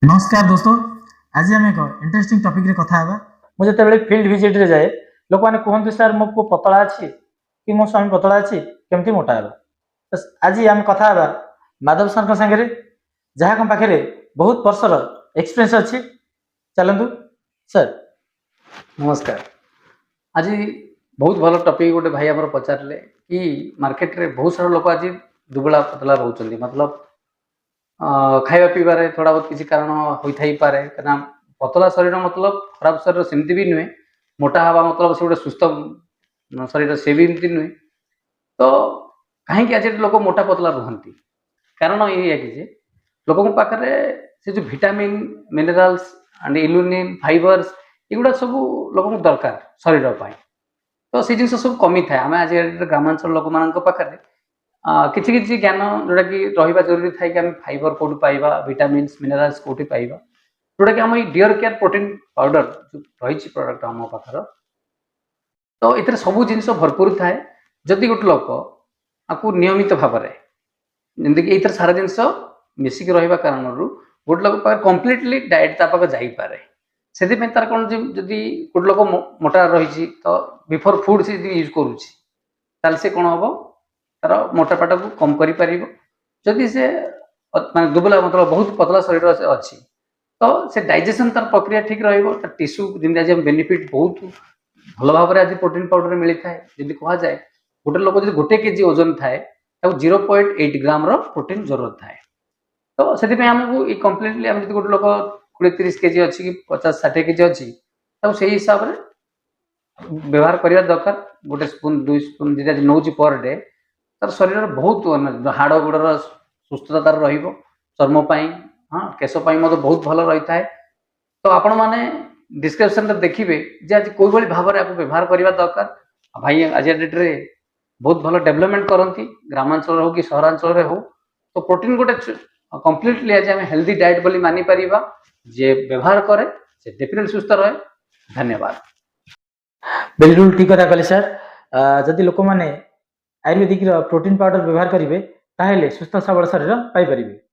ନମସ୍କାର ଦୋସ୍ତ, ଆଜି ଆମେ ଏକ ଇଣ୍ଟରେଷ୍ଟିଂ ଟପିକରେ କଥା ହେବା। ମୁଁ ଯେତେବେଳେ ଫିଲ୍ଡ ଭିଜିଟ୍ରେ ଯାଏ, ଲୋକମାନେ କୁହନ୍ତି, "ସାର୍, ମୋ ପୁଅ ପତଳା ଅଛି କି ମୋ ସ୍ୱାମୀ ପତଳା ଅଛି, କେମିତି ମୋଟା ହେବ?" ତ ଆଜି ଆମେ କଥା ହେବା ମାଧବ ସାର୍ଙ୍କ ସାଙ୍ଗରେ, ଯାହାଙ୍କ ପାଖରେ ବହୁତ ବର୍ଷର ଏକ୍ସପିରିଏନ୍ସ ଅଛି। ଚାଲନ୍ତୁ ସାର୍। ନମସ୍କାର। ଆଜି ବହୁତ ଭଲ ଟପିକ୍ ଗୋଟେ ଭାଇ ଆମର ପଚାରିଲେ କି ମାର୍କେଟରେ ବହୁତ ସାରା ଲୋକ ଆଜି ଦୁବଳା ପତଳା ରହୁଛନ୍ତି। ମତଲବ ଖାଇବା ପିଇବାରେ ଥୋଡ଼ା ବହୁତ କିଛି କାରଣ ହୋଇଥାଇପାରେ। କାହିଁକିନା ପତଳା ଶରୀର ମତଲବ ଖରାପ ଶରୀର ସେମିତି ବି ନୁହେଁ, ମୋଟା ହେବା ମତଲବ ସେ ଗୋଟେ ସୁସ୍ଥ ଶରୀର ସେ ବି ଏମିତି ନୁହେଁ। ତ କାହିଁକି ଆଜି ଲୋକ ମୋଟା ପତଳା ରୁହନ୍ତି? କାରଣ ଏଇଆ କି ଯେ ଲୋକଙ୍କ ପାଖରେ ସେ ଯେଉଁ ଭିଟାମିନ୍, ମିନେରାଲ୍ସ ଆଣ୍ଡ ଇନୁଲିନ୍, ଫାଇବର୍ସ, ଏଗୁଡ଼ା ସବୁ ଲୋକଙ୍କୁ ଦରକାର ଶରୀର ପାଇଁ। ତ ସେଇ ଜିନିଷ ସବୁ କମିଥାଏ। ଆମେ ଆଜି ଗ୍ରାମାଞ୍ଚଳ ଲୋକମାନଙ୍କ ପାଖରେ କିଛି କିଛି ଜ୍ଞାନ ଯୋଉଟାକି ରହିବା ଜରୁରୀ ଥାଏ କି ଆମେ ଫାଇବର କୋଉଠି ପାଇବା, ଭିଟାମିନ୍ସ, ମିନେରାଲ୍ସ କୋଉଠି ପାଇବା, ଯୋଉଟାକି ଆମ ଏଇ ଡିଅର କେୟାର ପ୍ରୋଟିନ୍ ପାଉଡର ଯୋଉ ରହିଛି ପ୍ରଡକ୍ଟ ଆମ ପାଖର, ତ ଏଥିରେ ସବୁ ଜିନିଷ ଭରପୁର ଥାଏ। ଯଦି ଗୋଟେ ଲୋକ ଆକୁ ନିୟମିତ ଭାବରେ, ଯେମିତିକି ଏଇଥିରେ ସାରା ଜିନିଷ ମିଶିକି ରହିବା କାରଣରୁ ଗୋଟେ ଲୋକ ପାଖରେ କମ୍ପ୍ଲିଟଲି ଡାଏଟ୍ ତା ପାଖରେ ଯାଇପାରେ। ସେଥିପାଇଁ ତାର କ'ଣ ଯେ ଯଦି ଗୋଟେ ଲୋକ ମୋଟା ରହିଛି, ତ ବିଫୋର ଫୁଡ୍ ସେ ଯଦି ୟୁଜ୍ କରୁଛି, ତାହେଲେ ସେ କ'ଣ ହବ, ତାର ମୋଟାପାଟାକୁ କମ୍ କରିପାରିବ। ଯଦି ସେ ମାନେ ଦୁବଲା, ମତଲବ ବହୁତ ପତଳା ଶରୀର ସେ ଅଛି, ତ ସେ ଡାଇଜେସନ୍ ତାର ପ୍ରକ୍ରିୟା ଠିକ୍ ରହିବ। ତା ଟିସ୍ୟୁ ଯେମିତି ଆଜି ଆମେ ବେନିଫିଟ୍ ବହୁତ ଭଲ ଭାବରେ ଆଜି ପ୍ରୋଟିନ୍ ପାଉଡର ମିଳିଥାଏ। ଯେମିତି କୁହାଯାଏ, ଗୋଟେ ଲୋକ ଯଦି 1 କେଜି ଓଜନ ଥାଏ, ତାକୁ 0.8 ଗ୍ରାମର ପ୍ରୋଟିନ୍ ଜରୁରତ ଥାଏ। ତ ସେଥିପାଇଁ ଆମକୁ ଏଇ କମ୍ପ୍ଲିଟଲି ଆମେ ଯଦି ଗୋଟେ ଲୋକ 20-30 କେଜି ଅଛି କି 50-60 କେଜି ଅଛି, ତାକୁ ସେଇ ହିସାବରେ ବ୍ୟବହାର କରିବା ଦରକାର। ଗୋଟେ ସ୍ପୁନ୍, ଦୁଇ ସ୍ପୁନ୍ ଯଦି ଆଜି ନେଉଛି ପର ଡେ, ତାର ଶରୀରର ବହୁତ ହାଡ଼ ଗୋଡ଼ର ସୁସ୍ଥତା ତାର ରହିବ। ଚର୍ମ ପାଇଁ, ହଁ, କେଶ ପାଇଁ ମଧ୍ୟ ବହୁତ ଭଲ ରହିଥାଏ। ତ ଆପଣମାନେ ଡିସ୍କ୍ରିପ୍ସନରେ ଦେଖିବେ ଯେ ଆଜି କୋଉଭଳି ଭାବରେ ଆକୁ ବ୍ୟବହାର କରିବା ଦରକାର। ଆଉ ଭାଇ ଆଜି ଡେଟ୍ରେ ବହୁତ ଭଲ ଡେଭଲପମେଣ୍ଟ କରନ୍ତି, ଗ୍ରାମାଞ୍ଚଳରେ ହଉ କି ସହରାଞ୍ଚଳରେ ହଉ। ତ ପ୍ରୋଟିନ୍ ଗୋଟେ କମ୍ପ୍ଲିଟଲି ଆଜି ଆମେ ହେଲ୍ଦି ଡାଏଟ୍ ବୋଲି ମାନିପାରିବା। ଯିଏ ବ୍ୟବହାର କରେ, ସେ ଡେଫିନେଟଲି ସୁସ୍ଥ ରହେ। ଧନ୍ୟବାଦ। ବିଲକୁଲ ଠିକ କଥା କହିଲେ ସାର୍। ଯଦି ଲୋକମାନେ ଆୟୁର୍ବେଦିକର ପ୍ରୋଟିନ୍ ପାଉଡର ବ୍ୟବହାର କରିବେ, ତାହେଲେ ସୁସ୍ଥ ସବଳ ଶରୀର ପାଇପାରିବେ।